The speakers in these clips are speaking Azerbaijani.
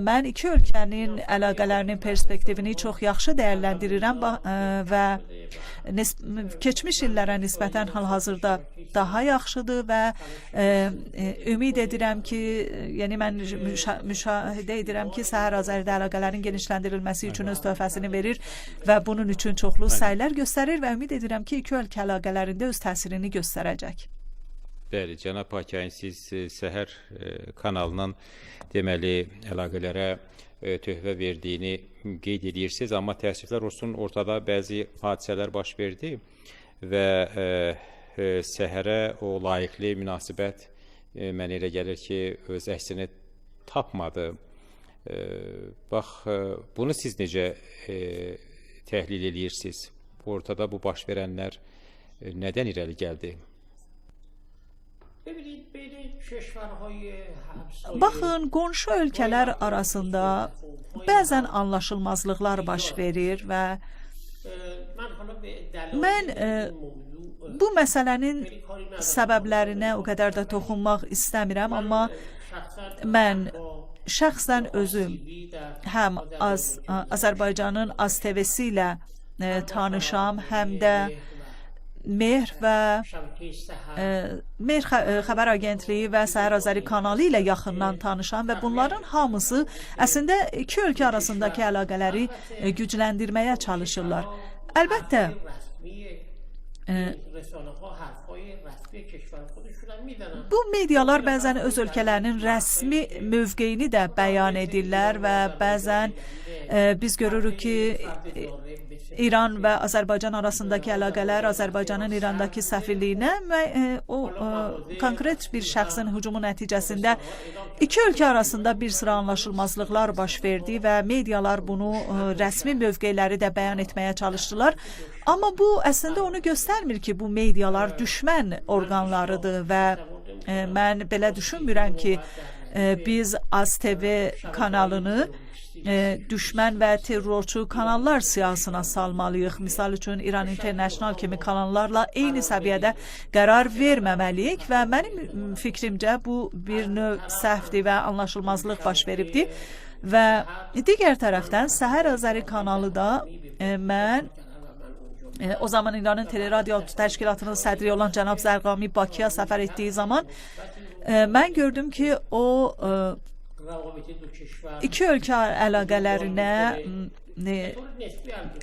Mən iki ölkənin əlaqələrinin perspektivini çox yaxşı dəyərləndirirəm və keçmiş illərə nisbətən hal-hazırda daha yaxşıdır və ümid edirəm ki, yəni mən müşahidə edirəm ki, Səhər Azəridə əlaqələrin genişləndirilməsi üçün öz töhfəsini verir və bunun üçün çoxlu səylər göstərir və ümid edirəm ki, iki ölkə əlaqələrində öz təsirini göstərəcək. Bəli, cənab Pakəyin, siz Səhər kanalının deməli əlaqələrə töhfə verdiyini qeyd edirsiniz, amma təəssüflər olsun, ortada bəzi hadisələr baş verdi və Səhərə o layiqli münasibət mənə elə gəlir ki, öz əksini tapmadı. Bax, bunu siz necə təhlil edirsiniz? Ortada bu baş verənlər nədən irəli gəldi? Baxın, qonşu ölkələr arasında bəzən anlaşılmazlıqlar baş verir və mən bu məsələnin səbəblərinə o qədər də toxunmaq istəmirəm, amma mən şəxsən özüm həm Azərbaycanın AzTV-si ilə tanışam, həm də Mehr və Mehr xəbər agentliyi və Səhər Azəri kanalı ilə yaxından tanışam və bunların hamısı əslində iki ölkə arasındakı əlaqələri gücləndirməyə çalışırlar. Əlbəttə, bu medialar bəzən öz ölkələrinin rəsmi mövqeyini də bəyan edirlər və bəzən biz görürük ki, İran və Azərbaycan arasındakı əlaqələr Azərbaycanın İrandakı səfirliyinə və o konkret bir şəxsin hücumu nəticəsində iki ölkə arasında bir sıra anlaşılmazlıqlar baş verdi və medialar bunu rəsmi mövqeləri də bəyan etməyə çalışdılar. Amma bu əslində onu göstərmir ki, bu medialar düşmən orqanlarıdır və mən belə düşünmürəm ki, biz AzTV kanalını düşmən və terrorçu kanallar siyahısına salmalıyıq. Misal üçün, İran International kimi kanallarla eyni səviyyədə qərar verməməliyik və mənim fikrimcə bu bir növ səhvdir və anlaşılmazlıq baş veribdir. Və digər tərəfdən Səhər Azəri kanalı da mən o zaman İranın Teleradio Təşkilatının sədri olan cənab Zərqami Bakıya səfər etdiyi zaman mən gördüm ki, o iki ölkə əlaqələrinə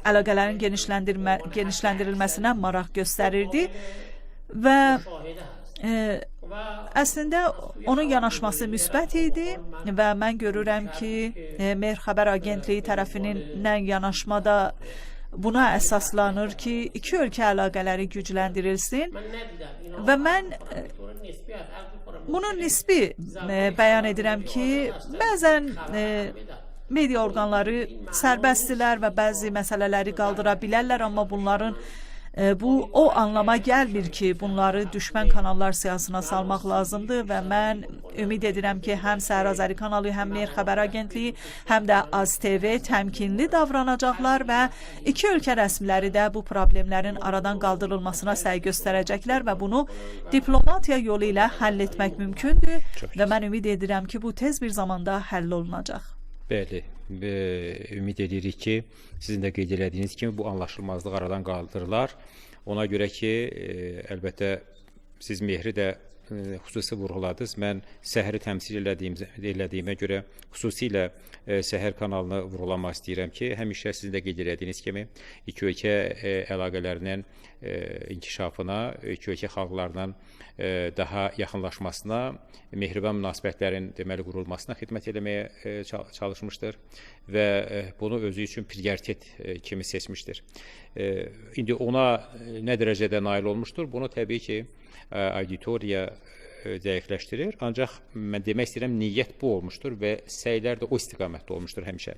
əlaqələrin genişləndirilməsinə maraq göstərirdi və əslində onun yanaşması müsbət idi və mən görürəm ki, Mehr xəbər agentliyi tərəfindən yanaşmada buna əsaslanır ki, iki ölkə əlaqələri gücləndirilsin və mən bunu nisbi bəyan edirəm ki, bəzən media orqanları sərbəstdirlər və bəzi məsələləri qaldıra bilərlər, amma bunların bu o anlama gəlmir ki, bunları düşmən kanallar siyahısına salmaq lazımdır və mən ümid edirəm ki, həm Səhər Azəri kanalı, həm Mehr xəbər agentliyi, həm də AzTV təmkinli davranacaqlar və iki ölkə rəsmiləri də bu problemlərin aradan qaldırılmasına səy göstərəcəklər və bunu diplomatiya yolu ilə həll etmək mümkündür və mən ümid edirəm ki, bu tez bir zamanda həll olunacaq. Bəli, ümid edirik ki, sizin də qeyd elədiyiniz kimi bu anlaşılmazlıq aradan qaldırılar. Ona görə ki, əlbəttə siz Mehri də xüsusi vurğuladınız. Mən Səhəri təmsil elədiyimə görə xüsusilə Səhər kanalını vurğulamaq istəyirəm ki, həmişə sizin də qeyd elədiyiniz kimi iki ölkə əlaqələrinin inkişafına, iki ölkə xalqlarının daha yaxınlaşmasına, mehriban münasibətlərin deməli qurulmasına xidmət eləməyə çalışmışdır və bunu özü üçün prioritet kimi seçmişdir. İndi ona nə dərəcədə nail olmuşdur? Bunu təbii ki, auditoriya dəqiqləşdirir. Ancaq mən demək istəyirəm, niyyət bu olmuşdur və səylər də o istiqamətdə olmuşdur həmişə.